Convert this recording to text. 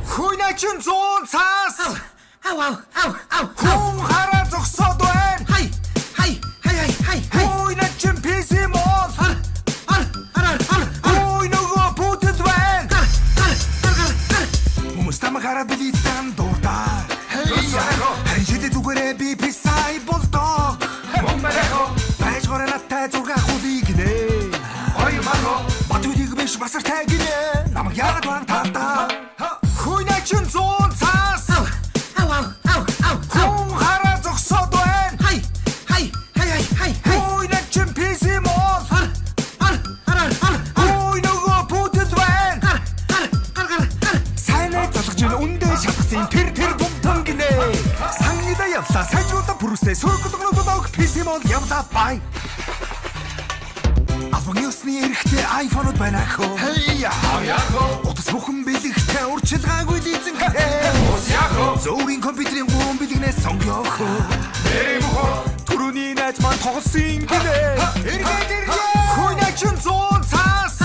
Хүйнэ чин 100 цаас. Ау ау ау ау. Хүн хараа зогсоод байна. Хай хай хай хай хай хай. Хүйнэ чин PC мол. Ар ар ар ар ар. Хүй нөгөө бүтэд байна. Гар гар гар гар гар. Хүмүүс тамаг хараад билицтан дурдаа. Харин шилээ зүгээрээ би писай болдоо. Байж гороо надтай зураг авахыг гинэ. Батүлийг биш басартай гинэ. Намайг яагаад баг таалтаа. Хүйнэ чин 100 цаас. Ау ау ау ау ау. Хүн хараа зогсоод байна. Хай хай хай хай хай хай. Хүйнэ чин PC мол. Ар ар ар ар ар. Хүй нөгөө бүтэд байна. Гар гар гар гар гар. Сайнаа залгаж ин үндэ шатгсан тэр тэр бумтан гинэ. Сангида явлаа сайжруула бүрүсээ сөргөлгнүүд PC мол явлаа бай. Албан ёсны эрэхтэй iPhone-уд байна хөө. Утас бүхэн бэлэгтэй урчилгаагүй лизингтэй. Зөөрийн компьютерийн гурван бэлгнээс сонгох хөө. Түрүүний найз маань тоглосон гинэ. Эргээд эргээ. Хүйнэ чин 100 цаас.